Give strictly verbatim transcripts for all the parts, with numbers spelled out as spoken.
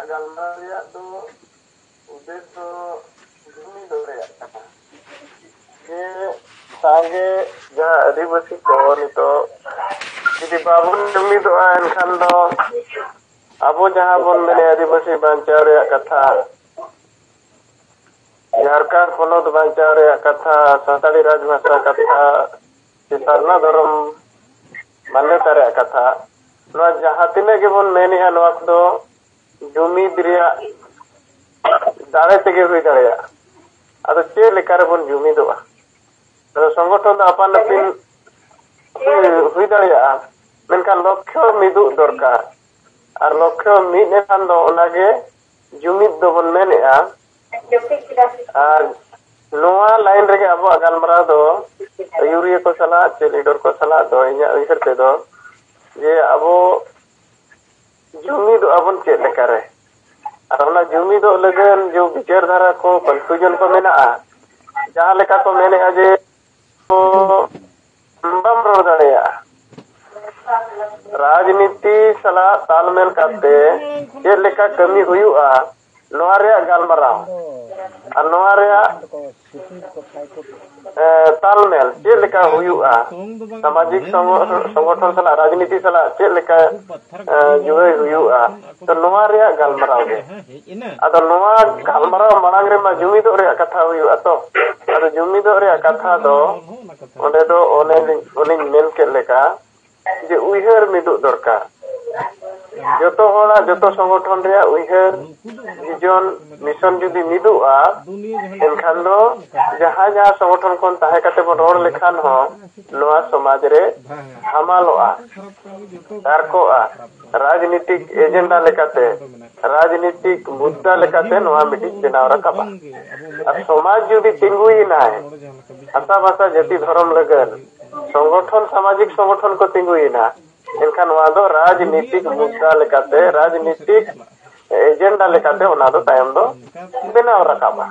ᱜᱟᱞᱢᱟᱨᱟᱣ ᱨᱮᱭᱟᱜ ᱫᱚ ᱩᱫᱽᱫᱮᱥᱥᱚ ᱡᱩᱢᱤᱫ ᱨᱮᱭᱟᱜ ᱠᱟᱱᱟ᱾ ᱡᱮ ᱥᱟᱸᱜᱮ ᱡᱟᱦᱟᱸ ᱟᱹᱫᱤᱵᱟᱹᱥᱤ ᱠᱚ ᱱᱤᱛᱚᱜ ᱡᱩᱫᱤ ᱵᱟᱵᱚᱱ ᱡᱩᱢᱤᱫᱚᱜᱼᱟ, ᱮᱱᱠᱷᱟᱱ ᱫᱚ ᱟᱵᱚ ᱡᱟᱦᱟᱸ ᱵᱚᱱ ᱢᱮᱱᱮᱫ ᱟᱹᱫᱤᱵᱟᱹᱥᱤ ᱵᱟᱧᱪᱟᱣ ᱨᱮᱭᱟᱜ ᱠᱟᱛᱷᱟ, ᱡᱷᱟᱲᱠᱷᱚᱸᱰ ᱯᱚᱱᱚᱛ ᱵᱟᱧᱪᱟᱣ ᱨᱮᱭᱟᱜ ᱠᱟᱛᱷᱟ, ᱥᱟᱱᱛᱟᱲᱤ ᱨᱟᱡᱽ ᱵᱷᱟᱥᱟ ᱠᱟᱛᱷᱟ, ᱥᱮ ᱥᱟᱨᱱᱟ ᱫᱷᱚᱨᱚᱢ ᱢᱟᱱᱭᱚᱛᱟ ᱨᱮᱭᱟᱜ ᱠᱟᱛᱷᱟ, ᱱᱚᱣᱟ ᱡᱟᱦᱟᱸ ᱛᱤᱱᱟᱹᱜ ᱜᱮᱵᱚᱱ ᱢᱮᱱᱮᱫᱼᱟ, ᱱᱚᱣᱟ ᱠᱚᱫᱚ ᱡᱩᱢᱤᱫ ᱨᱮᱭᱟᱜ ᱫᱟᱲᱮ ᱛᱮᱜᱮ ᱦᱩᱭ ᱫᱟᱲᱮᱭᱟᱜᱼᱟ᱾ ᱟᱫᱚ ᱪᱮᱫ ᱞᱮᱠᱟ ᱨᱮᱵᱚᱱ ᱡᱩᱢᱤᱫᱚᱜᱼᱟ? ᱟᱫᱚ ᱥᱚᱝᱜᱚᱴᱷᱚᱱ ᱫᱚ ᱟᱯᱟᱱ ᱟᱹᱯᱤᱱ ᱦᱩᱭ, ᱦᱩᱭ ᱫᱟᱲᱮᱭᱟᱜᱼᱟ, ᱢᱮᱱᱠᱷᱟᱱ ᱞᱚᱠᱠᱷᱚ ᱢᱤᱫᱚᱜ ᱫᱚᱨᱠᱟᱨ᱾ ᱟᱨ ᱞᱚᱠᱠᱷᱚ ᱢᱤᱫ ᱮᱱᱠᱷᱟᱱ ᱫᱚ ᱚᱱᱟᱜᱮ ᱡᱩᱢᱤᱫ ᱫᱚᱵᱚᱱ ᱢᱮᱱᱮᱫᱼᱟ᱾ ᱟᱨ ᱱᱚᱣᱟ ᱞᱟᱭᱤᱱ ᱨᱮᱜᱮ ᱟᱵᱚᱣᱟᱜ ᱜᱟᱞᱢᱟᱨᱟᱣ ᱫᱚ ᱟᱹᱭᱩᱨᱤᱭᱟᱹ ᱠᱚ ᱥᱟᱞᱟᱜ ᱪᱮ ᱞᱤᱰᱟᱨ ᱠᱚ ᱥᱟᱞᱟᱜ ᱫᱚ ᱤᱧᱟᱹᱜ ᱩᱭᱦᱟᱹᱨ ᱛᱮᱫᱚ ᱡᱮ ᱟᱵᱚ ᱡᱩᱢᱤᱫᱚᱜᱼᱟ ᱵᱚᱱ ᱪᱮᱫ ᱞᱮᱠᱟᱨᱮ? ᱟᱨ ᱚᱱᱟ ᱡᱩᱢᱤᱫᱚᱜ ᱞᱟᱹᱜᱤᱫ ᱡᱮ ᱵᱤᱪᱟᱹᱨ ᱫᱷᱟᱨᱟ ᱠᱚ ᱠᱚᱱᱯᱷᱤᱭᱩᱡᱚᱱ ᱠᱚ ᱢᱮᱱᱟᱜᱼᱟ, ᱡᱟᱦᱟᱸ ᱞᱮᱠᱟ ᱠᱚ ᱢᱮᱱᱮᱫᱼᱟ ᱡᱮ ᱠᱚ ᱵᱟᱢ ᱨᱚᱲ ᱫᱟᱲᱮᱭᱟᱜᱼᱟ᱾ ᱨᱟᱡᱽᱱᱤᱛᱤ ᱥᱟᱞᱟᱜ ᱛᱟᱞᱢᱮᱞ ᱠᱟᱛᱮ ᱪᱮᱫ ᱞᱮᱠᱟ ᱠᱟᱹᱢᱤ ᱦᱩᱭᱩᱜᱼᱟ, ᱱᱚᱣᱟ ᱨᱮᱭᱟᱜ ᱜᱟᱞᱢᱟᱨᱟᱣ ᱟᱨ ᱱᱚᱣᱟ ᱨᱮᱭᱟᱜ, ᱮ, ᱛᱟᱞᱢᱮᱞ ᱪᱮᱫ ᱞᱮᱠᱟ ᱦᱩᱭᱩᱜᱼᱟ, ᱥᱟᱢᱟᱡᱤᱠ ᱥᱚᱝᱜᱚ-, ᱥᱚᱝᱜᱚᱴᱷᱚᱱ ᱥᱟᱞᱟᱜ, ᱨᱟᱡᱽᱱᱤᱛᱤ ᱥᱟᱞᱟᱜ ᱪᱮᱫ ᱞᱮᱠᱟ, ᱮ, ᱡᱩᱲᱟᱹᱭ ᱦᱩᱭᱩᱜᱼᱟ, ᱛᱚ ᱱᱚᱣᱟ ᱨᱮᱭᱟᱜ ᱜᱟᱞᱢᱟᱨᱟᱣ ᱜᱮ᱾ ᱟᱫᱚ ᱱᱚᱣᱟ ᱜᱟᱞᱢᱟᱨᱟᱣ ᱢᱟᱲᱟᱝ ᱨᱮᱢᱟ ᱡᱩᱢᱤᱫᱚᱜ ᱨᱮᱭᱟᱜ ᱠᱟᱛᱷᱟ ᱦᱩᱭᱩᱜᱼᱟ ᱛᱚ᱾ ᱟᱫᱚ ᱡᱩᱢᱤᱫᱚᱜ ᱨᱮᱭᱟᱜ ᱠᱟᱛᱷᱟ ᱫᱚ ᱚᱸᱰᱮ ᱫᱚ ᱚᱱᱮ ᱞᱤᱧ, ᱚᱱᱮᱧ ᱢᱮᱱ ᱠᱮᱫ ᱞᱮᱠᱟ, ᱡᱮ ᱩᱭᱦᱟᱹᱨ ᱢᱤᱫᱚᱜ ᱫᱚᱨᱠᱟᱨ᱾ ᱡᱚᱛᱚ ᱦᱚᱲᱟᱜ, ᱡᱚᱛᱚ ᱥᱚᱝᱜᱚᱴᱷᱚᱱ ᱨᱮᱭᱟᱜ ᱩᱭᱦᱟᱹᱨ, ᱵᱷᱤᱡᱚᱱ, ᱢᱤᱥᱚᱱ ᱡᱩᱫᱤ ᱢᱤᱫᱚᱜᱼᱟ, ᱮᱱᱠᱷᱟᱱ ᱫᱚ ᱡᱟᱦᱟᱸ ᱡᱟᱦᱟᱸ ᱥᱚᱝᱜᱚᱴᱷᱚᱱ ᱠᱷᱚᱱ ᱛᱟᱦᱮᱸ ᱠᱟᱛᱮ ᱵᱚᱱ ᱨᱚᱲ ᱞᱮᱠᱷᱟᱱ ᱦᱚᱸ ᱱᱚᱣᱟ ᱥᱚᱢᱟᱡᱽ ᱨᱮ ᱦᱟᱢᱟᱞᱚᱜᱼᱟ, ᱛᱟᱨᱠᱚᱜᱼᱟ᱾ ᱨᱟᱡᱽᱱᱤᱛᱤᱠ ᱮᱡᱮᱱᱰᱟ ᱞᱮᱠᱟᱛᱮ, ᱨᱟᱡᱽᱱᱤᱛᱤᱠ ᱢᱩᱫᱽᱫᱟ ᱞᱮᱠᱟᱛᱮ ᱱᱚᱣᱟ ᱢᱤᱫᱴᱤᱡ ᱵᱮᱱᱟᱣ ᱨᱟᱠᱟᱵᱼᱟ᱾ ᱟᱨ ᱥᱚᱢᱟᱡᱽ ᱡᱩᱫᱤ ᱛᱤᱸᱜᱩᱭᱮᱱᱟᱭ, ᱦᱟᱥᱟ ᱵᱷᱟᱥᱟ ᱡᱟᱹᱛᱤ ᱫᱷᱚᱨᱚᱢ ᱞᱟᱹᱜᱤᱫ ᱥᱚᱝᱜᱚᱴᱷᱚᱱ, ᱥᱟᱢᱟᱡᱤᱠ ᱥᱚᱝᱜᱚᱴᱷᱚᱱ ᱠᱚ ᱛᱤᱸᱜᱩᱭᱮᱱᱟ, ᱮᱱᱠᱷᱟᱱ ᱱᱚᱣᱟ ᱫᱚ ᱨᱟᱡᱽᱱᱤᱛᱤᱠ ᱢᱩᱫᱽᱫᱟ ᱞᱮᱠᱟᱛᱮ, ᱨᱟᱡᱽᱱᱤᱛᱤᱠ ᱮᱡᱮᱱᱰᱟ ᱞᱮᱠᱟᱛᱮ ᱚᱱᱟ ᱫᱚ ᱛᱟᱭᱚᱢ ᱫᱚ ᱵᱮᱱᱟᱣ ᱨᱟᱠᱟᱵᱼᱟ᱾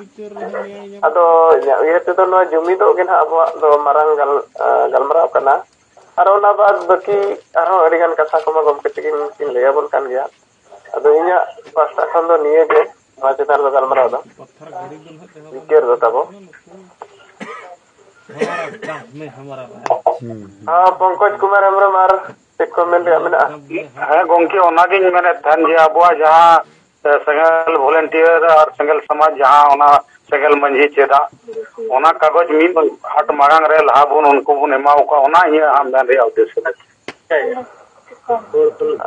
ᱟᱫᱚ ᱤᱧᱟᱹᱜ ᱩᱭᱦᱟᱹᱨ ᱛᱮᱫᱚ ᱱᱚᱣᱟ ᱡᱩᱢᱤᱫᱚᱜ ᱜᱮ ᱱᱟᱦᱟᱜ ᱟᱵᱚᱣᱟᱜ ᱫᱚ ᱢᱟᱨᱟᱝ ᱜᱟᱞ-, ᱟ, ᱜᱟᱞᱢᱟᱨᱟᱣ ᱠᱟᱱᱟ᱾ ᱟᱨ ᱚᱱᱟ ᱵᱟᱫ ᱵᱟᱹᱠᱤ ᱟᱨᱦᱚᱸ ᱟᱹᱰᱤᱜᱟᱱ ᱠᱟᱛᱷᱟ ᱠᱚᱢᱟ ᱜᱚᱢᱠᱮ ᱛᱟᱹᱠᱤᱱ ᱠᱤᱱ ᱞᱟᱹᱭ ᱟᱵᱚᱱ ᱠᱟᱱ ᱜᱮᱭᱟ᱾ ᱟᱫᱚ ᱤᱧᱟᱹᱜ ᱯᱟᱥᱴᱟ ᱠᱷᱚᱱ ᱫᱚ ᱱᱤᱭᱟᱹ ᱜᱮ, ᱱᱚᱣᱟ ᱪᱮᱛᱟᱱ ᱨᱮ ᱜᱟᱞᱢᱟᱨᱟᱣ ᱫᱚ ᱵᱤᱪᱟᱹᱨ ᱫᱚ ᱛᱟᱵᱚ᱾ ᱦᱮᱸ, ᱯᱚᱝᱠᱚᱡᱽ ᱠᱩᱢᱟᱨ ᱦᱮᱢᱵᱨᱚᱢ ᱟᱨ ᱪᱮᱫ ᱠᱚ ᱢᱮᱱ ᱨᱮᱭᱟᱜ ᱢᱮᱱᱟᱜᱼᱟ? ᱦᱮᱸ ᱜᱚᱝᱠᱮ, ᱚᱱᱟᱜᱤᱧ ᱢᱮᱱᱮᱫ ᱛᱟᱦᱮᱱ ᱡᱮ ᱟᱵᱚᱣᱟᱜ ᱡᱟᱦᱟᱸ, ᱮ, ᱥᱮᱸᱜᱮᱞ ᱵᱷᱚᱞᱮᱱᱴᱤᱭᱟᱨ ᱟᱨ ᱥᱮᱸᱜᱮᱞ ᱥᱚᱢᱟᱡᱽ, ᱡᱟᱦᱟᱸ ᱚᱱᱟ ᱥᱮᱸᱜᱮᱞ ᱢᱟᱹᱡᱷᱤ ᱪᱮᱫᱟᱜ, ᱚᱱᱟ ᱠᱟᱜᱚᱡᱽ ᱢᱤᱫ ᱦᱟᱴ ᱢᱟᱲᱟᱝ ᱨᱮ ᱞᱟᱦᱟ ᱵᱚᱱ ᱩᱱᱠᱩ ᱵᱚᱱ ᱮᱢᱟ ᱠᱚᱣᱟ, ᱚᱱᱟ ᱤᱧᱟᱹᱜ ᱟᱢ ᱢᱮᱱ ᱨᱮᱭᱟᱜ ᱩᱫᱽᱫᱮᱥᱥᱚ ᱫᱚ᱾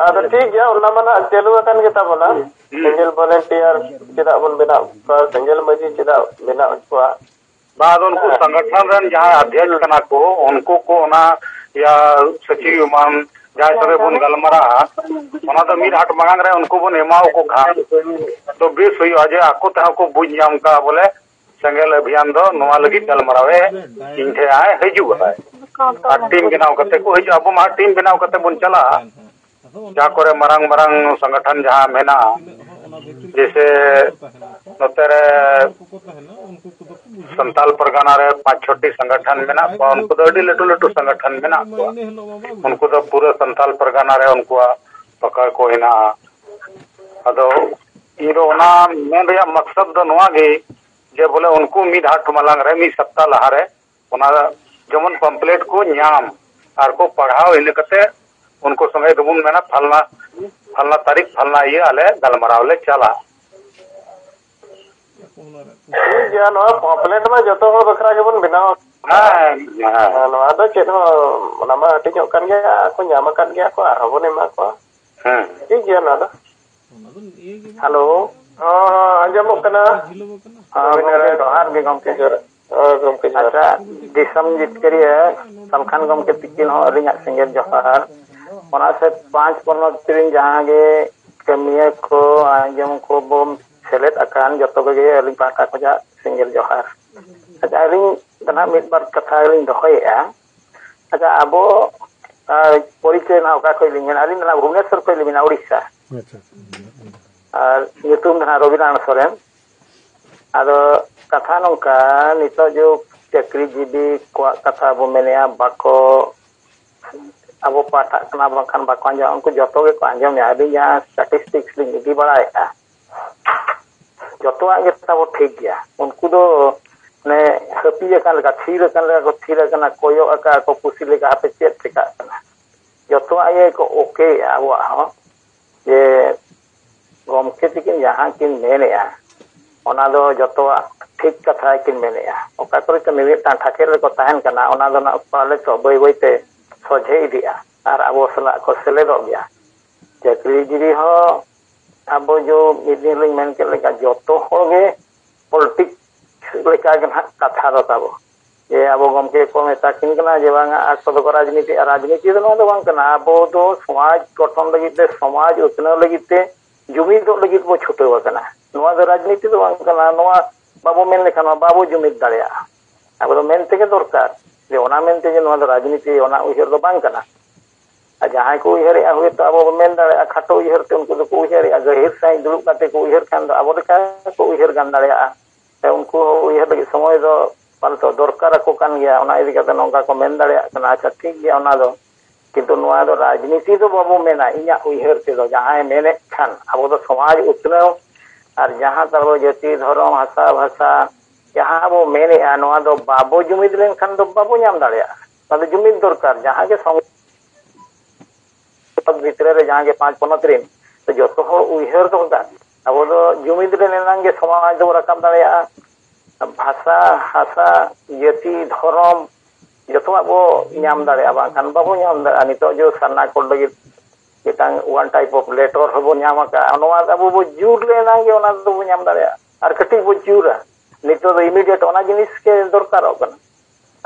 ᱟᱫᱚ ᱴᱷᱤᱠ ᱜᱮᱭᱟ, ᱚᱱᱟ ᱢᱟ ᱱᱟᱜ ᱪᱟᱹᱞᱩ ᱟᱠᱟᱱ ᱜᱮ ᱛᱟᱵᱚᱱᱟ᱾ ᱦᱩᱸ᱾ ᱥᱮᱸᱜᱮᱞ ᱵᱷᱚᱞᱮᱱᱴᱤᱭᱟᱨ ᱪᱮᱫᱟᱜ ᱵᱚᱱ ᱵᱮᱱᱟᱣ ᱠᱚᱣᱟ, ᱥᱮᱸᱜᱮᱞ ᱢᱟᱹᱡᱷᱤ ᱪᱮᱫᱟᱜ ᱵᱮᱱᱟᱣ ᱠᱚᱣᱟ? ᱵᱟ, ᱟᱫᱚ ᱩᱱᱠᱩ ᱦᱮᱸ᱾ ᱥᱚᱝᱜᱚᱴᱷᱚᱱ ᱨᱮᱱ ᱡᱟᱦᱟᱸᱭ ᱟᱫᱷᱭᱚᱠ ᱠᱟᱱᱟ ᱠᱚ, ᱩᱱᱠᱩ ᱠᱚ ᱚᱱᱟ, ᱤᱭᱟᱹ, ᱥᱚᱪᱤᱵ ᱮᱢᱟᱱ ᱡᱟᱦᱟᱸᱭ ᱥᱚᱸᱜᱮ ᱵᱚᱱ ᱜᱟᱞᱢᱟᱨᱟᱜᱼᱟ, ᱚᱱᱟ ᱫᱚ ᱢᱤᱫ ᱦᱟᱴ ᱢᱟᱲᱟᱝ ᱨᱮ ᱩᱱᱠᱩ ᱵᱚᱱ ᱮᱢᱟᱣᱟᱠᱚ ᱠᱷᱟᱱ ᱫᱚ ᱵᱮᱥ ᱦᱩᱭᱩᱜᱼᱟ, ᱡᱮ ᱟᱠᱚ ᱛᱮᱦᱚᱸ ᱠᱚ ᱵᱩᱡᱽ ᱧᱟᱢ ᱠᱟᱜᱼᱟ ᱵᱚᱞᱮ ᱥᱮᱸᱜᱮᱞ ᱚᱵᱷᱤᱭᱟᱱ ᱫᱚ ᱱᱚᱣᱟ ᱞᱟᱹᱜᱤᱫ ᱜᱟᱞᱢᱟᱨᱟᱣ ᱮ ᱤᱧ ᱴᱷᱮᱱ ᱦᱟᱸᱜ ᱦᱤᱡᱩᱜ ᱟᱭ᱾ ᱟᱨ ᱴᱤᱢ ᱵᱮᱱᱟᱣ ᱠᱟᱛᱮ ᱠᱚ ᱦᱤᱡᱩᱜᱼᱟ, ᱟᱵᱚ ᱢᱟ ᱴᱤᱢ ᱵᱮᱱᱟᱣ ᱠᱟᱛᱮ ᱵᱚᱱ ᱪᱟᱞᱟᱜᱼᱟ᱾ ᱡᱟᱦᱟᱸ ᱠᱚᱨᱮ ᱢᱟᱨᱟᱝ ᱢᱟᱨᱟᱝ ᱥᱚᱝᱜᱚᱴᱷᱚᱱ ᱡᱟᱦᱟᱸ ᱢᱮᱱᱟᱜᱼᱟ, ᱡᱮᱭᱥᱮ ᱱᱚᱛᱮ ᱨᱮ ᱥᱟᱱᱛᱟᱞ ᱯᱟᱨᱜᱟᱱᱟ ᱨᱮ ᱯᱟᱸᱪ ᱪᱷᱚᱴᱤ ᱥᱚᱝᱜᱚᱴᱷᱚᱱ ᱢᱮᱱᱟᱜ ᱠᱚᱣᱟ, ᱩᱱᱠᱩ ᱫᱚ ᱟᱹᱰᱤ ᱞᱟᱹᱴᱩ ᱞᱟᱹᱴᱩ ᱥᱚᱝᱜᱚᱴᱷᱚᱱ ᱢᱮᱱᱟᱜ ᱠᱚᱣᱟ᱾ ᱩᱱᱠᱩ ᱫᱚ ᱯᱩᱨᱟᱹ ᱥᱟᱱᱛᱟᱞ ᱯᱟᱨᱜᱟᱱᱟ ᱨᱮ ᱩᱱᱠᱩᱣᱟᱜ ᱯᱟᱠᱟᱲ ᱠᱚ ᱦᱮᱱᱟᱜᱼᱟ᱾ ᱟᱫᱚ ᱤᱧ ᱫᱚ ᱚᱱᱟ ᱢᱮᱱ ᱨᱮᱭᱟᱜ ᱢᱚᱠᱥᱚᱫ ᱫᱚ ᱱᱚᱣᱟ ᱜᱮ, ᱡᱮ ᱵᱚᱞᱮ ᱩᱱᱠᱩ ᱢᱤᱫ ᱦᱟᱴ ᱢᱟᱞᱟᱝ ᱨᱮ, ᱢᱤᱫ ᱥᱚᱯᱛᱟ ᱞᱟᱦᱟ ᱨᱮ ᱚᱱᱟ ᱡᱮᱢᱚᱱ ᱯᱟᱢᱯᱞᱮᱴ ᱠᱚ ᱧᱟᱢ ᱟᱨ ᱠᱚ ᱯᱟᱲᱦᱟᱣ, ᱤᱱᱟᱹ ᱠᱟᱛᱮ ᱩᱱᱠᱩ ᱥᱚᱸᱜᱮ ᱫᱚᱵᱚᱱ ᱢᱮᱱᱟ ᱯᱷᱟᱞᱱᱟ, ᱯᱷᱟᱞᱱᱟ ᱛᱟᱹᱨᱤᱠᱷ ᱯᱷᱟᱞᱱᱟ ᱤᱭᱟᱹ ᱟᱞᱮ ᱜᱟᱞᱢᱟᱨᱟᱣ ᱞᱮ ᱪᱟᱞᱟᱜᱼᱟ᱾ ᱴᱷᱤᱠ ᱜᱮᱭᱟ, ᱱᱚᱣᱟ ᱯᱟᱢᱯᱞᱮᱴ ᱢᱟ ᱡᱚᱛᱚ ᱦᱚᱲ ᱵᱟᱠᱷᱨᱟ ᱜᱮᱵᱚᱱ ᱵᱮᱱᱟᱣ᱾ ᱦᱮᱸ, ᱦᱮᱸ᱾ ᱱᱚᱣᱟ ᱫᱚ ᱪᱮᱫ ᱦᱚᱸ, ᱚᱱᱟ ᱢᱟ ᱦᱟᱹᱴᱤᱧᱚᱜ ᱠᱟᱱ ᱜᱮᱭᱟ, ᱠᱚ ᱧᱟᱢ ᱟᱠᱟᱫ ᱜᱮᱭᱟ ᱠᱚ, ᱟᱨᱦᱚᱸ ᱵᱚᱱ ᱮᱢᱟ ᱠᱚᱣᱟ᱾ ᱦᱮᱸ᱾ ᱴᱷᱤᱠ ᱜᱮᱭᱟ ᱱᱚᱣᱟ ᱫᱚ᱾ ᱦᱮᱞᱳ᱾ ᱦᱚᱸ, ᱦᱚᱸ, ᱟᱸᱡᱚᱢᱚᱜ ᱠᱟᱱᱟ᱾ ᱦᱮᱸ, ᱜᱚᱢᱠᱮ, ᱡᱚᱦᱟᱨ ᱜᱮ ᱜᱚᱢᱠᱮ᱾ ᱡᱚᱦᱟᱨ᱾ ᱦᱳᱭ, ᱜᱚᱢᱠᱮ, ᱡᱚᱦᱟᱨ᱾ ᱟᱪᱪᱷᱟ, ᱫᱤᱥᱚᱢ ᱡᱤᱛᱠᱟᱹᱨᱤᱭᱟᱹ ᱥᱟᱞᱠᱷᱟᱱ ᱜᱚᱢᱠᱮ ᱛᱤᱠᱤᱱ ᱦᱚᱸ ᱟᱹᱞᱤᱧᱟᱜ ᱥᱮᱸᱜᱮᱞ ᱡᱚᱦᱟᱨ᱾ ᱚᱱᱟ ᱥᱮ ᱯᱟᱸᱪ ᱯᱚᱱᱚᱛ ᱨᱮᱱ ᱡᱟᱦᱟᱸ ᱜᱮ ᱠᱟᱹᱢᱤᱭᱟᱹ ᱠᱚ, ᱟᱸᱡᱚᱢ ᱠᱚ ᱵᱚᱱ ᱥᱮᱞᱮᱫ ᱟᱠᱟᱱ ᱡᱚᱛᱚ ᱠᱚᱜᱮ ᱟᱹᱞᱤᱧ ᱯᱟᱦᱴᱟ ᱠᱷᱚᱱᱟᱜ ᱥᱮᱸᱜᱮᱞ ᱡᱚᱦᱟᱨ᱾ ᱟᱪᱪᱷᱟ, ᱟᱹᱞᱤᱧ ᱫᱚ ᱱᱟᱦᱟᱜ ᱢᱤᱫ ᱵᱟᱨ ᱠᱟᱛᱷᱟ ᱞᱤᱧ ᱫᱚᱦᱚᱭᱮᱫᱼᱟ᱾ ᱟᱪᱪᱷᱟ, ᱟᱵᱚ, ᱟᱨ ᱯᱚᱨᱤᱪᱚᱭ ᱱᱟᱦᱟᱜ ᱚᱠᱟ ᱠᱷᱚᱱ ᱞᱤᱧ ᱢᱮᱱᱟ, ᱟᱹᱞᱤᱧ ᱫᱚ ᱱᱟᱦᱟᱜ ᱵᱷᱩᱵᱽᱱᱮᱥᱚᱨ ᱠᱷᱚᱱ ᱞᱤᱧ ᱢᱮᱱᱟ, ᱩᱲᱤᱥᱥᱟ᱾ ᱟᱪᱪᱷᱟ, ᱟᱪᱪᱷᱟ᱾ ᱟᱨ ᱧᱩᱛᱩᱢ ᱫᱚ ᱱᱟᱦᱟᱜ ᱨᱚᱵᱤᱱᱟᱨᱟᱭᱚᱬ ᱥᱚᱨᱮᱱ᱾ ᱟᱫᱚ ᱠᱟᱛᱷᱟ ᱱᱚᱝᱠᱟ, ᱱᱤᱛᱚᱜ ᱡᱩᱜᱽ ᱪᱟᱹᱠᱨᱤ ᱡᱤᱵᱤ ᱠᱚᱣᱟᱜ ᱠᱟᱛᱷᱟ ᱵᱚ ᱢᱮᱱᱮᱜᱼᱟ, ᱵᱟᱠᱚ ᱟᱵᱚ ᱯᱟᱦᱴᱟᱜ ᱠᱟᱱᱟ, ᱵᱟᱝᱠᱷᱟᱱ ᱵᱟᱠᱚ ᱟᱸᱡᱚᱢᱟ, ᱩᱱᱠᱩ ᱡᱚᱛᱚ ᱜᱮᱠᱚ ᱟᱸᱡᱚᱢᱮᱜᱼᱟ᱾ ᱟᱹᱞᱤᱧ ᱡᱟᱦᱟᱸ statistics ᱞᱤᱧ ᱤᱫᱤ ᱵᱟᱲᱟᱭᱮᱫᱼᱟ, ᱡᱚᱛᱚᱣᱟᱜ ᱜᱮ ᱛᱟᱵᱚ ᱴᱷᱤᱠ ᱜᱮᱭᱟ᱾ ᱩᱱᱠᱩ ᱫᱚ ᱢᱟᱱᱮ ᱦᱟᱹᱯᱤ ᱟᱠᱟᱱ ᱞᱮᱠᱟ, ᱛᱷᱤᱨ ᱟᱠᱟᱱ ᱞᱮᱠᱟ ᱠᱚ ᱛᱷᱤᱨ ᱟᱠᱟᱱᱟ, ᱠᱚᱭᱚᱜ ᱟᱠᱟᱫ ᱠᱚ ᱠᱩᱥᱤ ᱞᱮᱠᱟ, ᱦᱟᱯᱮ ᱪᱮᱫ ᱪᱮᱠᱟᱜ ᱠᱟᱱᱟ᱾ ᱡᱚᱛᱚᱣᱟᱜ ᱜᱮ ᱠᱚ ᱳᱠᱮᱭᱮᱜᱼᱟ ᱟᱵᱚᱣᱟᱜ ᱦᱚᱸ, ᱡᱮ ᱜᱚᱢᱠᱮ ᱛᱤᱠᱤᱱ ᱡᱟᱦᱟᱸ ᱠᱤᱱ ᱢᱮᱱᱮᱜᱼᱟ, ᱚᱱᱟ ᱫᱚ ᱡᱚᱛᱚᱣᱟᱜ ᱴᱷᱤᱠ ᱠᱟᱛᱷᱟ ᱜᱮᱠᱤᱱ ᱢᱮᱱᱮᱜᱼᱟ᱾ ᱚᱠᱟ ᱠᱚᱨᱮ ᱪᱚ ᱢᱤᱢᱤᱫᱴᱟᱝ ᱴᱷᱟᱠᱮᱫ ᱨᱮᱠᱚ ᱛᱟᱦᱮᱱ ᱠᱟᱱᱟ, ᱚᱱᱟ ᱫᱚ ᱱᱟᱜ ᱯᱟᱞᱮ ᱪᱚ ᱵᱟᱹᱭ ᱵᱟᱹᱭᱛᱮ ᱥᱚᱡᱷᱮ ᱤᱫᱤᱜᱼᱟ ᱟᱨ ᱟᱵᱚ ᱥᱟᱞᱟᱜ ᱠᱚ ᱥᱮᱞᱮᱫᱚᱜ ᱜᱮᱭᱟ᱾ ᱪᱟᱹᱠᱨᱤ ᱡᱤᱣᱤ ᱦᱚᱸ ᱟᱵᱚ ᱡᱚ ᱢᱤᱫ ᱫᱤᱱ ᱞᱤᱧ ᱢᱮᱱ ᱠᱮᱫ ᱞᱮᱠᱟ, ᱡᱚᱛᱚ ᱦᱚᱲ ᱜᱮ ᱯᱚᱞᱤᱴᱤᱠᱥ ᱞᱮᱠᱟ ᱜᱮ ᱱᱟᱦᱟᱜ ᱠᱟᱛᱷᱟ ᱫᱚ ᱛᱟᱵᱚ᱾ ᱡᱮ ᱟᱵᱚ ᱜᱚᱢᱠᱮ ᱠᱚ ᱢᱮᱛᱟ ᱠᱤᱱ ᱠᱟᱱᱟ ᱡᱮ ᱵᱟᱝᱟ, ᱟᱠᱚ ᱫᱚᱠᱚ ᱨᱟᱡᱽᱱᱤᱛᱤ, ᱟᱨ ᱨᱟᱡᱽᱱᱤᱛᱤ ᱫᱚ ᱱᱚᱣᱟ ᱫᱚ ᱵᱟᱝ ᱠᱟᱱᱟ᱾ ᱟᱵᱚ ᱫᱚ ᱥᱚᱢᱟᱡᱽ ᱜᱚᱴᱷᱚᱱ ᱞᱟᱹᱜᱤᱫ ᱛᱮ, ᱥᱚᱢᱟᱡᱽ ᱩᱛᱱᱟᱹᱣ ᱞᱟᱹᱜᱤᱫ ᱛᱮ, ᱡᱩᱢᱤᱫᱚᱜ ᱞᱟᱹᱜᱤᱫ ᱵᱚ ᱪᱷᱩᱴᱟᱹᱣ ᱟᱠᱟᱱᱟ᱾ ᱱᱚᱣᱟ ᱫᱚ ᱨᱟᱡᱽᱱᱤᱛᱤ ᱫᱚ ᱵᱟᱝ ᱠᱟᱱᱟ᱾ ᱱᱚᱣᱟ ᱵᱟᱵᱚ ᱢᱮᱱ ᱞᱮᱠᱷᱟᱱ ᱱᱚᱣᱟ ᱵᱟᱵᱚ ᱡᱩᱢᱤᱫ ᱫᱟᱲᱮᱭᱟᱜᱼᱟ᱾ ᱟᱵᱚ ᱫᱚ ᱢᱮᱱ ᱛᱮᱜᱮ ᱫᱚᱨᱠᱟᱨ ᱡᱮ ᱚᱱᱟ ᱢᱮᱱᱛᱮ ᱡᱮ ᱱᱚᱣᱟ ᱫᱚ ᱨᱟᱡᱽᱱᱤᱛᱤ, ᱚᱱᱟ ᱩᱭᱦᱟᱹᱨ ᱫᱚ ᱵᱟᱝ ᱠᱟᱱᱟ᱾ ᱟᱨ ᱡᱟᱦᱟᱸᱭ ᱠᱚ ᱩᱭᱦᱟᱹᱨᱮᱜᱼᱟ, ᱦᱳᱭᱛᱳ ᱟᱵᱚ ᱵᱚᱱ ᱢᱮᱱ ᱫᱟᱲᱮᱭᱟᱜᱼᱟ, ᱠᱷᱟᱴᱚ ᱩᱭᱦᱟᱹᱨ ᱛᱮ ᱩᱱᱠᱩ ᱫᱚᱠᱚ ᱩᱭᱦᱟᱹᱨᱮᱜᱼᱟ, ᱜᱟᱹᱦᱤᱨ ᱥᱟᱺᱦᱤᱡ ᱫᱩᱲᱩᱵ ᱠᱟᱛᱮ ᱠᱚ ᱩᱭᱦᱟᱹᱨ ᱠᱷᱟᱱ ᱫᱚ ᱟᱵᱚ ᱞᱮᱠᱟ ᱠᱚ ᱩᱭᱦᱟᱹᱨ ᱜᱟᱱ ᱫᱟᱲᱮᱭᱟᱜᱼᱟ᱾ ᱥᱮ ᱩᱱᱠᱩ ᱦᱚᱸ ᱩᱭᱦᱟᱹᱨ ᱞᱟᱹᱜᱤᱫ ᱥᱚᱢᱚᱭ ᱫᱚ ᱯᱟᱞᱮ ᱫᱚᱨᱠᱟᱨ ᱟᱠᱚ ᱠᱟᱱ ᱜᱮᱭᱟ᱾ ᱚᱱᱟ ᱤᱫᱤ ᱠᱟᱛᱮ ᱱᱚᱝᱠᱟ ᱠᱚ ᱢᱮᱱ ᱫᱟᱲᱮᱭᱟᱜ ᱠᱟᱱᱟ, ᱟᱪᱪᱷᱟ, ᱴᱷᱤᱠ ᱜᱮᱭᱟ, ᱚᱱᱟ ᱫᱚ᱾ ᱠᱤᱱᱛᱩ ᱱᱚᱣᱟ ᱫᱚ ᱨᱟᱡᱽᱱᱤᱛᱤ ᱫᱚ ᱵᱟᱵᱚ ᱢᱮᱱᱟ᱾ ᱤᱧᱟᱹᱜ ᱩᱭᱦᱟᱹᱨ ᱛᱮᱫᱚ ᱡᱟᱦᱟᱸᱭ ᱢᱮᱱᱮᱫ ᱠᱷᱟᱱ, ᱟᱵᱚ ᱫᱚ ᱥᱚᱢᱟᱡᱽ ᱩᱛᱱᱟᱹᱣ ᱟᱨ ᱡᱟᱦᱟᱸ ᱛᱟᱵᱚ ᱡᱟᱹᱛᱤ, ᱫᱷᱚᱨᱚᱢ, ᱦᱟᱥᱟ, ᱵᱷᱟᱥᱟ, ᱡᱟᱦᱟᱸ ᱵᱚ ᱢᱮᱱᱮᱜᱼᱟ, ᱱᱚᱣᱟ ᱫᱚ ᱵᱟᱵᱚ ᱡᱩᱢᱤᱫ ᱞᱮᱱᱠᱷᱟᱱ ᱫᱚ ᱵᱟᱵᱚ ᱧᱟᱢ ᱫᱟᱲᱮᱭᱟᱜᱼᱟ᱾ ᱱᱚᱣᱟ ᱫᱚ ᱡᱩᱢᱤᱫ ᱫᱚᱨᱠᱟᱨ᱾ ᱡᱟᱦᱟᱸ ᱜᱮ ᱥᱚᱝ- ᱵᱷᱤᱛᱨᱤ ᱨᱮ ᱡᱟᱦᱟᱸ ᱜᱮ ᱯᱟᱸᱪ ᱯᱚᱱᱚᱛ ᱨᱮᱱ, ᱛᱚ ᱡᱚᱛᱚ ᱦᱚᱲ ᱩᱭᱦᱟᱹᱨ ᱫᱚᱦᱚ ᱠᱟᱜ, ᱟᱵᱚ ᱫᱚ ᱡᱩᱢᱤᱫ ᱞᱮᱱ ᱮᱱᱟᱝ ᱜᱮ ᱥᱚᱢᱟᱡᱽ ᱫᱚᱵᱚ ᱨᱟᱠᱟᱵ ᱫᱟᱲᱮᱭᱟᱜᱼᱟ᱾ ᱵᱷᱟᱥᱟ, ᱦᱟᱥᱟ, ᱡᱟᱹᱛᱤ, ᱫᱷᱚᱨᱚᱢ, ᱡᱚᱛᱚᱣᱟᱜ ᱵᱚ ᱧᱟᱢ ᱫᱟᱲᱮᱭᱟᱜᱼᱟ, ᱵᱟᱝᱠᱷᱟᱱ ᱵᱟᱵᱚ ᱧᱟᱢ ᱫᱟᱲᱮᱭᱟᱜᱼᱟ᱾ ᱱᱤᱛᱚᱜ ᱡᱮ ᱥᱟᱨᱱᱟ ᱠᱳᱰ ᱞᱟᱹᱜᱤᱫ ᱢᱤᱫᱴᱟᱝ one type of letter ᱦᱚᱸᱵᱚ ᱧᱟᱢ ᱟᱠᱟᱫᱼᱟ, ᱱᱚᱣᱟ ᱟᱵᱚ ᱵᱚ ᱡᱳᱨ ᱞᱮᱱᱟᱝ ᱜᱮ ᱚᱱᱟ ᱫᱚᱵᱚ ᱧᱟᱢ ᱫᱟᱲᱮᱭᱟᱜᱼᱟ᱾ ᱟᱨ ᱠᱟᱹᱴᱤᱡ ᱵᱚ ᱡᱳᱨᱟ, ᱱᱤᱛᱚᱜ ᱫᱚ immediate ᱚᱱᱟ ᱡᱤᱱᱤᱥ ᱜᱮ ᱫᱚᱨᱠᱟᱨᱚᱜ ᱠᱟᱱᱟ᱾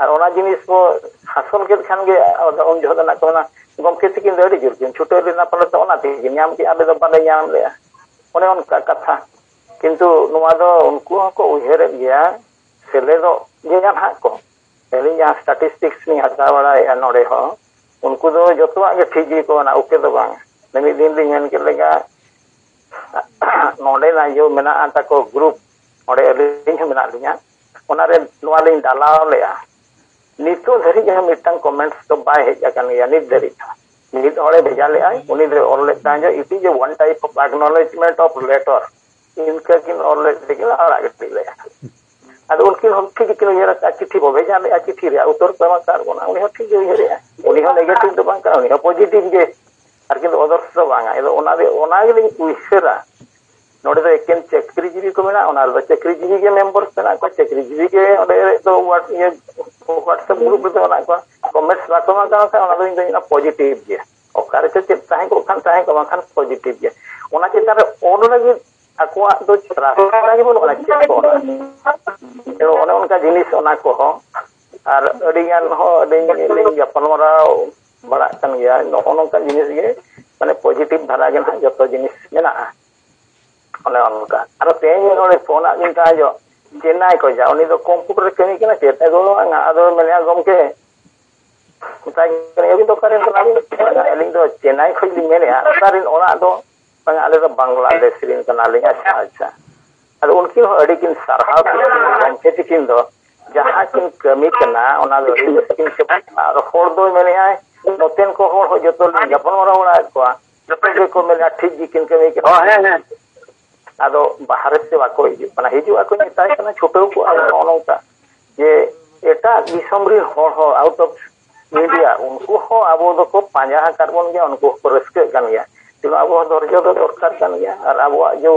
ᱟᱨ ᱚᱱᱟ ᱡᱤᱱᱤᱥ ᱵᱚ ᱦᱟᱥᱚᱞ ᱠᱮᱫ ᱠᱷᱟᱱ ᱜᱮ, ᱟᱫᱚ ᱩᱱ ᱡᱚᱦᱚᱜ ᱫᱚ ᱱᱟᱜ ᱠᱚ ᱢᱮᱱᱟ, "ᱜᱚᱢᱠᱮ ᱛᱤᱠᱤᱱ ᱫᱚ ᱟᱹᱰᱤ ᱡᱳᱨ ᱠᱤᱱ ᱪᱷᱩᱴᱟᱹᱣ ᱞᱮᱱᱟ, ᱯᱟᱞᱮ ᱛᱚ ᱚᱱᱟ ᱛᱮᱜᱮ ᱠᱤᱱ ᱧᱟᱢ ᱠᱮᱜᱼᱟ, ᱟᱞᱮ ᱫᱚ ᱵᱟᱞᱮ ᱧᱟᱢ ᱞᱮᱜᱼᱟ", ᱚᱱᱮ ᱚᱱᱠᱟ ᱠᱟᱛᱷᱟ᱾ ᱠᱤᱱᱛᱩ ᱱᱚᱣᱟ ᱫᱚ ᱩᱱᱠᱩ ᱦᱚᱸᱠᱚ ᱩᱭᱦᱟᱹᱨᱮᱫ ᱜᱮᱭᱟ, ᱥᱮᱞᱮᱫᱚᱜ ᱜᱮᱭᱟ ᱱᱟᱦᱟᱜ ᱠᱚ᱾ ᱟᱹᱞᱤᱧ ᱡᱟᱦᱟᱸ statistics ᱞᱤᱧ ᱦᱟᱛᱟᱣ ᱵᱟᱲᱟᱭᱮᱫᱼᱟ ᱱᱚᱰᱮ ᱦᱚᱸ, ᱩᱱᱠᱩ ᱫᱚ ᱡᱚᱛᱚᱣᱟᱜ ᱜᱮ ᱴᱷᱤᱠ ᱜᱮᱠᱚ ᱢᱮᱱᱟ, ᱳᱠᱮ ᱫᱚ ᱵᱟᱝ᱾ ᱢᱤᱫ ᱫᱤᱱ ᱞᱤᱧ ᱢᱮᱱ ᱠᱮᱫ ᱞᱮᱠᱟ, ᱱᱚᱰᱮᱱᱟᱜ ᱤᱭᱟᱹ ᱢᱮᱱᱟᱜᱼᱟ ᱛᱟᱠᱚ ᱜᱨᱩᱯ, ᱚᱸᱰᱮ ᱟᱹᱞᱤᱧ ᱦᱚᱸ ᱢᱮᱱᱟᱜ ᱞᱤᱧᱟ, ᱚᱱᱟᱨᱮ ᱱᱚᱣᱟ ᱞᱤᱧ ᱰᱟᱞᱟᱣ ᱞᱮᱜᱼᱟ᱾ ᱱᱤᱛᱚᱜ ᱫᱷᱟᱹᱨᱤᱡ ᱦᱚᱸ ᱢᱤᱫᱴᱟᱝ comments ᱫᱚ ᱵᱟᱭ ᱦᱮᱡ ᱟᱠᱟᱱ ᱜᱮᱭᱟ ᱱᱤᱛ ᱫᱷᱟᱹᱨᱤᱡ ᱦᱚᱸ᱾ ᱢᱤᱫ ᱦᱚᱲᱮ ᱵᱷᱮᱡᱟ ᱞᱮᱫᱟᱭ, ᱩᱱᱤ ᱫᱚᱭ ᱚᱞ ᱞᱮᱫ ᱛᱟᱦᱮᱸᱫ ᱡᱮ, "It is a one type of acknowledgement of letter", ᱤᱱᱠᱟᱹ ᱠᱤᱱ ᱚᱞ ᱞᱮᱫ ᱛᱮᱠᱤᱱ ᱟᱲᱟᱜ ᱜᱤᱰᱤ ᱞᱮᱫᱼᱟ᱾ ᱟᱫᱚ ᱩᱱᱠᱤᱱ ᱦᱚᱸ ᱴᱷᱤᱠ ᱜᱮᱠᱤᱱ ᱩᱭᱦᱟᱹᱨ ᱟᱠᱟᱫᱼᱟ, ᱪᱤᱴᱷᱤ ᱵᱚ ᱵᱷᱮᱡᱟ ᱞᱮᱫᱼᱟ, ᱪᱤᱴᱷᱤ ᱨᱮᱭᱟᱜ ᱩᱛᱛᱚᱨ ᱠᱚ ᱮᱢ ᱟᱠᱟᱫ ᱵᱚᱱᱟ, ᱩᱱᱤ ᱦᱚᱸ ᱴᱷᱤᱠ ᱜᱮ ᱩᱭᱦᱟᱹᱨᱮᱜᱼᱟ᱾ ᱩᱱᱤ ᱦᱚᱸ negative ᱫᱚ ᱵᱟᱝ ᱠᱟᱱᱟ, ᱩᱱᱤ ᱦᱚᱸ positive ᱜᱮ᱾ ᱟᱨ ᱠᱤᱱᱛᱩ others ᱫᱚ ᱵᱟᱝᱟ᱾ ᱟᱫᱚ ᱚᱱᱟ ᱫᱚ, ᱚᱱᱟ ᱜᱮᱞᱤᱧ ᱩᱭᱦᱟᱹᱨᱟ, ᱱᱚᱰᱮ ᱫᱚ ᱮᱠᱮᱱ ᱪᱟᱹᱠᱨᱤᱡᱤᱵᱤ ᱠᱚ ᱢᱮᱱᱟᱜᱼᱟ, ᱚᱱᱟ ᱨᱮᱫᱚ ᱪᱟᱹᱠᱨᱤᱡᱤᱵᱤ ᱜᱮ members ᱢᱮᱱᱟᱜ ᱠᱚᱣᱟ, ᱪᱟᱹᱠᱨᱤᱡᱤᱵᱤ ᱜᱮ ᱚᱸᱰᱮ ᱫᱚ what-, ᱤᱭᱟᱹ, WhatsApp group ᱨᱮᱫᱚ ᱢᱮᱱᱟᱜ ᱠᱚᱣᱟ᱾ Comments ᱵᱟᱠᱚ ᱮᱢᱟ ᱠᱟᱱ ᱠᱷᱟᱱ ᱚᱱᱟ ᱫᱚ ᱤᱧ ᱫᱚ positive ᱜᱮᱭᱟ᱾ ᱚᱠᱟ ᱨᱮᱪᱚ ᱪᱮᱫ ᱛᱟᱦᱮᱸ ᱠᱚᱜ ᱠᱷᱟᱱ ᱛᱟᱦᱮᱸ ᱠᱚᱜ, ᱵᱟᱝᱠᱷᱟᱱ positive ᱜᱮᱭᱟ᱾ ᱚᱱᱟ ᱪᱮᱛᱟᱱ ᱨᱮ ᱚᱞ ᱞᱟᱹᱜᱤᱫ ᱟᱠᱚᱣᱟᱜ ᱫᱚ ᱨᱟᱥᱛᱟ ᱜᱮ ᱵᱟᱹᱱᱩᱜᱼᱟ, ᱪᱮᱫ ᱠᱚ ᱚᱞᱟ? ᱛᱚ ᱚᱱᱮ ᱚᱱᱠᱟ ᱡᱤᱱᱤᱥ ᱚᱱᱟ ᱠᱚᱦᱚᱸ᱾ ᱟᱨ ᱟᱹᱰᱤ ᱜᱟᱱ ᱦᱚᱸ ᱟᱹᱞᱤᱧ ᱞᱤᱧ ᱜᱟᱯᱟᱞᱢᱟᱨᱟᱣ ᱵᱟᱲᱟᱜ ᱠᱟᱱ ᱜᱮᱭᱟ, ᱱᱚᱜᱼᱚ ᱱᱚᱝᱠᱟ ᱡᱤᱱᱤᱥ ᱜᱮ, ᱢᱟᱱᱮ positive ᱫᱷᱟᱨᱟ ᱜᱮ ᱱᱟᱦᱟᱜ ᱡᱚᱛᱚ ᱡᱤᱱᱤᱥ ᱢᱮᱱᱟᱜᱼᱟ᱾ ᱚᱱᱮ ᱚᱱᱠᱟ᱾ ᱟᱨ ᱛᱮᱦᱮᱧ ᱱᱚᱰᱮ ᱯᱷᱳᱱ ᱟᱫ ᱞᱤᱧ ᱛᱟᱦᱮᱸ ᱡᱚᱜ, ᱪᱮᱱᱱᱟᱭ ᱠᱷᱚᱱ, ᱡᱟ ᱩᱱᱤ ᱫᱚ ᱠᱚᱢᱯᱤᱭᱩᱴᱟᱨ ᱨᱮ ᱠᱟᱹᱢᱤ ᱠᱟᱱᱟ ᱪᱮᱫ? ᱟᱫᱚ ᱵᱟᱝᱟ, ᱟᱫᱚ ᱢᱮᱱᱮᱫᱼᱟ, "ᱜᱚᱢᱠᱮ," ᱢᱮᱛᱟᱭ ᱠᱟᱹᱱᱟᱹᱧ, "ᱟᱹᱵᱤᱱ ᱫᱚ ᱚᱠᱟ ᱨᱮᱱ ᱠᱟᱱᱟ ᱵᱤᱱ?" "ᱟᱹᱞᱤᱧ ᱫᱚ ᱪᱮᱱᱱᱟᱭ ᱠᱷᱚᱱ ᱞᱤᱧ ᱢᱮᱱᱮᱫᱼᱟ, ᱚᱠᱟ ᱨᱮᱱ ᱚᱲᱟᱜ ᱫᱚ?" "ᱵᱟᱝᱟ, ᱟᱞᱮ ᱫᱚ ᱵᱟᱝᱞᱟᱫᱮᱥ ᱨᱮᱱ ᱠᱟᱱᱟᱞᱤᱧ᱾" "ᱟᱪᱪᱷᱟ, ᱟᱪᱪᱷᱟ᱾ ᱟᱫᱚ ᱩᱱᱠᱤᱱ ᱦᱚᱸ ᱟᱹᱰᱤ ᱠᱤᱱ ᱥᱟᱨᱦᱟᱣ ᱠᱤᱱ ᱜᱚᱢᱠᱮ ᱛᱤᱠᱤᱱ ᱫᱚ, ᱡᱟᱦᱟᱸ ᱠᱤᱱ ᱠᱟᱹᱢᱤ ᱠᱟᱱᱟ ᱚᱱᱟ ᱫᱚ ᱟᱹᱰᱤ ᱵᱮᱥ ᱠᱤᱱ ᱠᱟᱹᱢᱤ ᱠᱟᱱᱟ᱾ ᱟᱨ ᱦᱚᱲ ᱫᱚᱭ ᱢᱮᱱᱮᱫᱼᱟᱭ, ᱱᱚᱛᱮᱱ ᱠᱚ ᱦᱚᱲ ᱦᱚᱸ ᱡᱚᱛᱚ ᱞᱤᱧ ᱜᱟᱯᱟᱞ ᱢᱟᱨᱟᱣ ᱵᱟᱲᱟᱭᱮᱫ ᱠᱚᱣᱟ, ᱡᱚᱛᱚ ᱜᱮᱠᱚ ᱢᱮᱱᱮᱫᱼᱟ ᱴᱷᱤᱠ ᱜᱮᱠᱤᱱ ᱠᱟᱹᱢᱤ ᱠᱟᱱᱟ᱾ ᱦᱮᱸ, ᱦᱮᱸ᱾ ᱟᱫᱚ ᱵᱟᱦᱨᱮ ᱛᱮ ᱵᱟᱠᱚ ᱦᱤᱡᱩᱜ ᱠᱟᱱᱟ, ᱦᱤᱡᱩᱜ ᱟᱠᱚ ᱢᱮᱛᱟᱭ ᱠᱟᱱᱟ, ᱪᱷᱩᱴᱟᱹᱣ ᱠᱚᱜᱼᱟ ᱵᱚᱱ ᱱᱚᱜᱼᱚ ᱱᱚᱝᱠᱟ᱾ ᱡᱮ ᱮᱴᱟᱜ ᱫᱤᱥᱚᱢ ᱨᱮᱱ ᱦᱚᱲ ᱦᱚᱸ, out of India, ᱩᱱᱠᱩ ᱦᱚᱸ ᱟᱵᱚ ᱫᱚᱠᱚ ᱯᱟᱸᱡᱟ ᱟᱠᱟᱫ ᱵᱚᱱ ᱜᱮᱭᱟ, ᱩᱱᱠᱩ ᱦᱚᱸᱠᱚ ᱨᱟᱹᱥᱠᱟᱹᱜ ᱠᱟᱱ ᱜᱮᱭᱟ᱾ ᱛᱮᱢᱟ ᱟᱵᱚ ᱦᱚᱸ ᱫᱷᱳᱨᱡᱚ ᱫᱚ ᱫᱚᱨᱠᱟᱨ ᱠᱟᱱ ᱜᱮᱭᱟ᱾ ᱟᱨ ᱟᱵᱚᱣᱟᱜ ᱡᱮ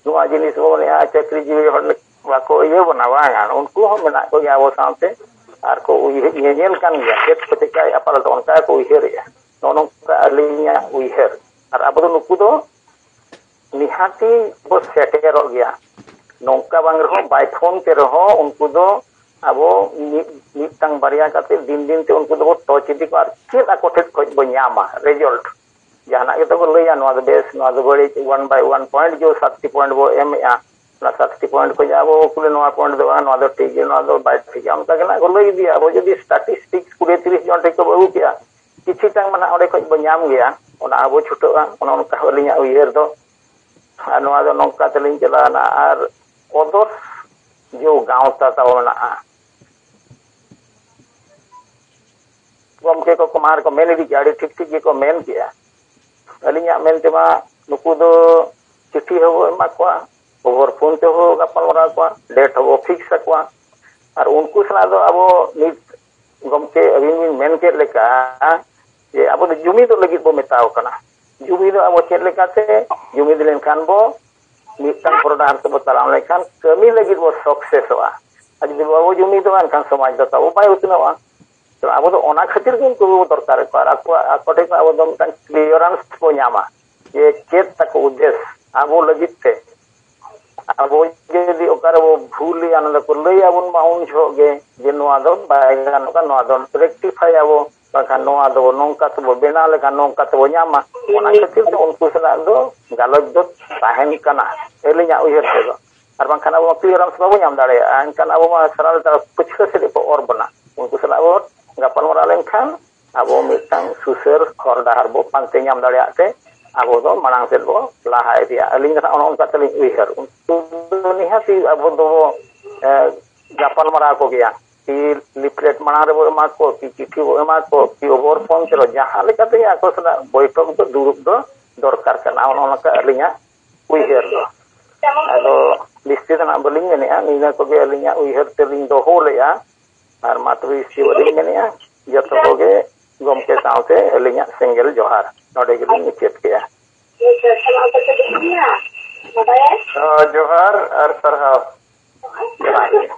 ᱱᱚᱣᱟ ᱡᱤᱱᱤᱥ ᱵᱚᱱ ᱢᱮᱱᱮᱫᱼᱟ, ᱪᱟᱹᱠᱨᱤ ᱡᱤᱵᱤ ᱦᱚᱲ ᱵᱟᱠᱚ ᱤᱭᱟᱹ ᱵᱚᱱᱟ, ᱵᱟᱝᱟ, ᱩᱱᱠᱩ ᱦᱚᱸ ᱢᱮᱱᱟᱜ ᱠᱚᱜᱮᱭᱟ ᱟᱵᱚ ᱥᱟᱶᱛᱮ᱾ ᱟᱨ ᱠᱚ ᱩᱭᱦᱟᱹᱨ, ᱧᱮᱧᱮᱞ ᱠᱟᱱ ᱜᱮᱭᱟ, ᱪᱮᱫ ᱠᱚ ᱪᱮᱠᱟᱭᱮᱫᱼᱟ, ᱯᱟᱞᱮᱫ ᱚᱱᱠᱟ ᱜᱮᱠᱚ ᱩᱭᱦᱟᱹᱨᱮᱫᱼᱟ᱾ ᱱᱚᱜᱼᱚ ᱱᱚᱝᱠᱟ ᱟᱹᱞᱤᱧᱟᱜ ᱩᱭᱦᱟᱹᱨ᱾ ᱟᱨ ᱟᱵᱚ ᱫᱚ ᱱᱩᱠᱩ ᱫᱚ ᱱᱤᱦᱟᱹᱛᱤ ᱵᱚ ᱥᱮᱴᱮᱨᱚᱜ ᱜᱮᱭᱟ᱾ ᱱᱚᱝᱠᱟ ᱵᱟᱝ ᱨᱮᱦᱚᱸ, by phone ᱛᱮ ᱨᱮᱦᱚᱸ ᱩᱱᱠᱩ ᱫᱚ ᱟᱵᱚ ᱢᱤᱫ, ᱢᱤᱫᱴᱟᱝ ᱵᱟᱨᱭᱟ ᱠᱟᱛᱮ ᱫᱤᱱ ᱫᱤᱱ ᱛᱮ ᱩᱱᱠᱩ ᱫᱚᱵᱚ touch ᱤᱫᱤ ᱠᱚᱣᱟ᱾ ᱟᱨ ᱪᱮᱫ ᱟᱠᱚ ᱴᱷᱮᱱ ᱠᱷᱚᱱ ᱵᱚ ᱧᱟᱢᱟ result? ᱡᱟᱦᱟᱱᱟᱜ ᱜᱮᱛᱚ ᱠᱚ ᱞᱟᱹᱭᱟ, ᱱᱚᱣᱟ ᱫᱚ ᱵᱮᱥ, ᱱᱚᱣᱟ ᱫᱚ ᱵᱟᱹᱲᱤᱡ, one by one point ᱡᱮ ᱥᱟᱛᱴᱤ point ᱵᱚ ᱮᱢᱮᱜᱼᱟ, ᱚᱱᱟ ᱥᱟᱛᱴᱤ point ᱠᱷᱚᱱ ᱟᱵᱚ ᱠᱚ ᱞᱟᱹᱭᱟ, ᱱᱚᱣᱟ point ᱫᱚ ᱵᱟᱝ, ᱱᱚᱣᱟ ᱫᱚ ᱴᱷᱤᱠ ᱜᱮᱭᱟ, ᱱᱚᱣᱟ ᱫᱚ ᱵᱟᱭ ᱴᱷᱤᱠᱟ, ᱚᱱᱠᱟ ᱜᱮ ᱱᱟᱜ ᱠᱚ ᱞᱟᱹᱭ ᱤᱫᱤᱭᱟ᱾ ᱟᱵᱚ ᱡᱩᱫᱤ statistics ᱠᱩᱲᱤ ᱛᱤᱨᱤᱥ ᱡᱚᱱ ᱴᱷᱮᱱ ᱠᱚ ᱟᱹᱜᱩ ᱠᱮᱜᱼᱟ, ᱠᱤᱪᱷᱩ ᱴᱟᱝ ᱢᱟ ᱱᱟᱜ ᱚᱸᱰᱮ ᱠᱷᱚᱱ ᱵᱚ ᱧᱟᱢ ᱜᱮᱭᱟ, ᱚᱱᱟ ᱟᱵᱚ ᱪᱷᱩᱴᱟᱹᱜᱼᱟ, ᱚᱱᱮ ᱚᱱᱠᱟ ᱟᱹᱞᱤᱧᱟᱜ ᱩᱭᱦᱟᱹᱨ ᱫᱚ᱾ ᱟᱨ ᱱᱚᱣᱟ ᱫᱚ ᱱᱚᱝᱠᱟ ᱛᱮᱞᱤᱧ ᱪᱟᱞᱟᱣᱱᱟ᱾ ᱟᱨ ᱚᱫᱚᱨᱥ ᱡᱮ ᱜᱟᱶᱛᱟ ᱛᱟᱵᱚ ᱢᱮᱱᱟᱜᱼᱟ, ᱜᱚᱢᱠᱮ ᱠᱚ ᱠᱚᱢᱟ ᱨᱮᱠᱚ ᱢᱮᱱ ᱤᱫᱤ ᱜᱮᱭᱟ, ᱟᱹᱰᱤ ᱴᱷᱤᱠ ᱴᱷᱤᱠ ᱜᱮᱠᱚ ᱢᱮᱱ ᱠᱮᱜᱼᱟ᱾ ᱟᱹᱞᱤᱧᱟᱜ ᱢᱮᱱ ᱛᱮᱢᱟ ᱱᱩᱠᱩ ᱫᱚ ᱪᱤᱴᱷᱤ ᱦᱚᱸᱵᱚ ᱮᱢᱟ ᱠᱚᱣᱟ, ᱠᱷᱚᱵᱚᱨ ᱯᱷᱳᱱ ᱛᱮᱦᱚᱸ ᱜᱟᱯᱟᱞᱢᱟᱨᱟᱣ ᱠᱚᱣᱟ, ᱰᱮᱴ ᱦᱚᱸᱵᱚ ᱯᱷᱤᱠᱥ ᱟᱠᱚᱣᱟ᱾ ᱟᱨ ᱩᱱᱠᱩ ᱥᱟᱞᱟᱜ ᱫᱚ ᱟᱵᱚ ᱱᱤᱛ ᱜᱚᱢᱠᱮ ᱟᱹᱵᱤᱱ ᱵᱤᱱ ᱢᱮᱱ ᱠᱮᱫ ᱞᱮᱠᱟ ᱡᱮ ᱟᱵᱚ ᱫᱚ ᱡᱩᱢᱤᱫᱚᱜ ᱞᱟᱹᱜᱤᱫ ᱵᱚ ᱢᱮᱛᱟᱣ ᱠᱟᱱᱟ᱾ ᱡᱩᱢᱤᱫᱚᱜ ᱟᱵᱚ ᱪᱮᱫ ᱞᱮᱠᱟᱛᱮ? ᱡᱩᱢᱤᱫ ᱞᱮᱱᱠᱷᱟᱱ ᱵᱚ ᱢᱤᱫᱴᱟᱝ ᱦᱚᱨ ᱰᱟᱦᱟᱨ ᱛᱮᱵᱚ ᱛᱟᱲᱟᱢ ᱞᱮᱱᱠᱷᱟᱱ ᱠᱟᱹᱢᱤ ᱞᱟᱹᱜᱤᱫ ᱵᱚ ᱥᱚᱠᱥᱮᱥᱚᱜᱼᱟ᱾ ᱟᱨ ᱡᱩᱫᱤ ᱵᱟᱵᱚ ᱡᱩᱢᱤᱫᱚᱜᱼᱟ ᱮᱱᱠᱷᱟᱱ ᱥᱚᱢᱟᱡᱽ ᱫᱚ ᱛᱟᱵᱚ ᱵᱟᱭ ᱩᱛᱱᱟᱹᱣᱟ᱾ ᱛᱚ ᱟᱵᱚ ᱫᱚ ᱚᱱᱟ ᱠᱷᱟᱹᱛᱤᱨ ᱜᱮ ᱩᱱᱠᱩ ᱵᱚ ᱫᱚᱨᱠᱟᱨᱮᱫ ᱠᱚᱣᱟ ᱟᱨ ᱟᱠᱚᱣᱟᱜ, ᱟᱠᱚ ᱴᱷᱮᱱ ᱠᱷᱚᱱ ᱟᱵᱚ ᱫᱚ ᱢᱤᱫᱴᱟᱝ ᱠᱞᱤᱭᱟᱨᱮᱱᱥ ᱵᱚ ᱧᱟᱢᱟ ᱡᱮ ᱪᱮᱫ ᱛᱟᱠᱚ ᱩᱫᱽᱫᱮᱥ ᱟᱵᱚ ᱞᱟᱹᱜᱤᱫ ᱛᱮ᱾ ᱟᱵᱚ ᱡᱩᱫᱤ ᱚᱠᱟ ᱨᱮᱵᱚ ᱵᱷᱩᱞᱮᱜᱼᱟ, ᱚᱱᱟ ᱫᱚᱠᱚ ᱞᱟᱹᱭ ᱟᱵᱚᱱ ᱢᱟ ᱩᱱ ᱡᱚᱦᱚᱜ ᱜᱮ ᱡᱮ ᱱᱚᱣᱟ ᱫᱚ ᱵᱟᱭ ᱜᱟᱱᱚᱜ ᱠᱟᱱᱟ, ᱱᱚᱣᱟ ᱫᱚ ᱨᱮᱠᱴᱤᱯᱷᱟᱭ ᱟᱵᱚ, ᱵᱟᱝᱠᱷᱟᱱ ᱱᱚᱣᱟ ᱫᱚ ᱱᱚᱝᱠᱟ ᱛᱮᱵᱚ ᱵᱮᱱᱟᱣ ᱞᱮᱠᱷᱟᱱ ᱱᱚᱝᱠᱟ ᱛᱮᱵᱚ ᱧᱟᱢᱟ᱾ ᱚᱱᱟ ᱠᱷᱟᱹᱛᱤᱨ ᱛᱮ ᱩᱱᱠᱩ ᱥᱟᱞᱟᱜ ᱫᱚ ᱜᱟᱞᱚᱪ ᱫᱚ ᱛᱟᱦᱮᱱ ᱠᱟᱱᱟ, ᱟᱹᱞᱤᱧᱟᱜ ᱩᱭᱦᱟᱹᱨ ᱛᱮᱫᱚ᱾ ᱟᱨ ᱵᱟᱝᱠᱷᱟᱱ ᱟᱵᱚ ᱢᱟ ᱠᱞᱤᱭᱟᱨᱮᱱᱥ ᱵᱟᱵᱚ ᱧᱟᱢ ᱫᱟᱲᱮᱭᱟᱜᱼᱟ, ᱮᱱᱠᱷᱟᱱ ᱟᱵᱚ ᱢᱟ ᱥᱟᱨᱟ ᱞᱮᱛᱟᱲ ᱯᱟᱹᱪᱷᱞᱟᱹ ᱥᱮᱫ ᱜᱮᱠᱚ ᱚᱨ ᱵᱚᱱᱟ᱾ ᱩᱱᱠᱩ ᱥᱟᱞᱟᱜ ᱵᱚ ᱜᱟᱯᱟᱞᱢᱟᱨᱟᱣ ᱞᱮᱱᱠᱷᱟᱱ ᱟᱵᱚ ᱢᱤᱫᱴᱟᱝ ᱥᱩᱥᱟᱹᱨ ᱦᱚᱨ ᱰᱟᱦᱟᱨ ᱵᱚ ᱯᱟᱱᱛᱮ ᱧᱟᱢ ᱫᱟᱲᱮᱭᱟᱜ ᱛᱮ ᱟᱵᱚ ᱫᱚ ᱢᱟᱲᱟᱝ ᱥᱮᱫ ᱵᱚ ᱞᱟᱦᱟ ᱤᱫᱤᱭᱟ᱾ ᱟᱹᱞᱤᱧ ᱫᱚ ᱦᱟᱸᱜ ᱚᱱᱮ ᱚᱱᱠᱟ ᱛᱮᱞᱤᱧ ᱩᱭᱦᱟᱹᱨ᱾ ᱩᱱᱠᱩ ᱫᱚ ᱱᱤᱦᱟᱹᱛᱤ ᱟᱵᱚ ᱫᱚ, ᱮ, ᱜᱟᱯᱟᱞᱢᱟᱨᱟᱣ ᱠᱚᱜᱮᱭᱟ᱾ ᱠᱤ ᱞᱤᱯᱷᱞᱮᱴ ᱢᱟᱲᱟᱝ ᱨᱮᱵᱚ ᱮᱢᱟ ᱠᱚ, ᱠᱤ ᱪᱤᱴᱷᱤ ᱵᱚ ᱮᱢᱟ ᱠᱚ, ᱠᱤ ᱚᱵᱚᱨ ᱯᱷᱳᱱ ᱛᱮ ᱨᱮᱦᱚᱸ, ᱡᱟᱦᱟᱸ ᱞᱮᱠᱟ ᱛᱮᱜᱮ ᱟᱠᱚ ᱥᱟᱞᱟᱜ ᱵᱳᱭᱴᱷᱚᱠ ᱫᱚ, ᱫᱩᱲᱩᱵ ᱫᱚ ᱫᱚᱨᱠᱟᱨ ᱠᱟᱱᱟ᱾ ᱚᱱᱮ ᱚᱱᱠᱟ ᱟᱹᱞᱤᱧᱟᱜ ᱩᱭᱦᱟᱹᱨ ᱫᱚ᱾ ᱟᱫᱚ ᱵᱤᱥᱛᱤ ᱫᱚ ᱱᱟᱜ ᱵᱟᱹᱞᱤᱧ ᱢᱮᱱᱮᱫᱼᱟ, ᱱᱤᱭᱟᱹ ᱠᱚᱜᱮ ᱟᱹᱞᱤᱧᱟᱜ ᱩᱭᱦᱟᱹᱨ ᱛᱮᱞᱤᱧ ᱫᱚᱦᱚ ᱞᱮᱫᱼᱟ᱾ ᱟᱨ ᱢᱟ ᱛᱚᱵᱮ ᱵᱤᱥᱛᱤ ᱵᱟᱹᱞᱤᱧ ᱢᱮᱱᱮᱫᱼᱟ, ᱡᱚᱛᱚ ᱠᱚᱜᱮ ᱜᱚᱢᱠᱮ ᱥᱟᱶᱛᱮ ᱟᱹᱞᱤᱧᱟᱜ ᱥᱮᱸᱜᱮᱞ ᱡᱚᱦᱟᱨ ᱱᱚᱰᱮ ᱜᱮᱞᱤᱧ ᱢᱩᱪᱟᱹᱫ ᱠᱮᱫᱼᱟ᱾ ᱦᱚᱸ, ᱡᱚᱦᱟᱨ ᱟᱨ ᱥᱟᱨᱦᱟᱣ᱾ ᱡᱚᱦᱟᱨ ᱜᱮ᱾